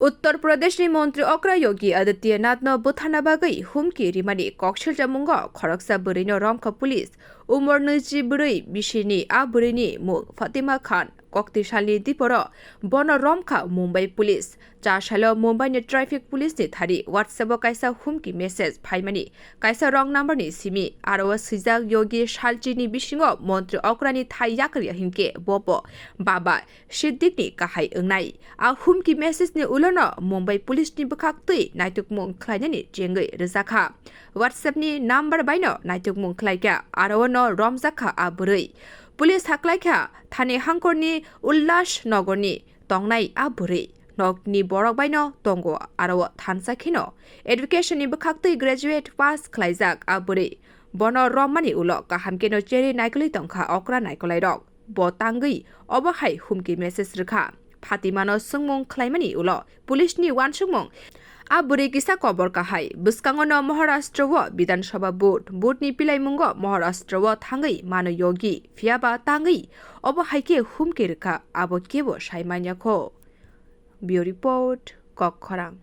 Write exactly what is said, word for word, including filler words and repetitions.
Uttar Pradeshni Montri okra Yogi Adityanathno butharna bagwi humki rimani koksiljamungo khoroksa bwrwino romkha police. Umor nwichi bwrwi bisini a bwrwini mung Fatima Khan. Koktisalni diporo bono romkha Mumbai police. Cha salo Mumbaini traffic police ni thari WhatsApp o kaisa humki message phaimani. Kaisa wrong number ni simi aro o swijak Yogi salchini bisingo montri okrani thai yakarya hinkhe bobo baba Siddiqni kahai wngnai. A humki message ni ulono Mumbai police ni bwkhak twi naitukmung khlainani chengwi rwjakha. WhatsApp ni number baino naitukmung khlaikha, aro o no romjakha a bwrwi. Police haklaikha thani hangkorni Ullas Nogorni tongnai a bwrwi. Nokni borok baino tongo, aro o thansa kheno education ni bwkhak twi graduate pass khlaijak a bwrwi. Bono romani ulo kaham kheno cherwi naikolwi tongkha okra naikolairok. Bo tangwi obo hai humki message rwkha. Fatimano swngmung khlaimani ulo police ni uansukmung. A bwrwi kisa kobor kahai. Bwskango no Maharashtra o Bidhan Sabha vote. Vote ni pilaimungo Maharashtra o thangwi mano Yogi. Phiyaba tangwi obo hai khe humki rwkha. Abo kebo sai manya kho. Bureau Report, Kokkhorang.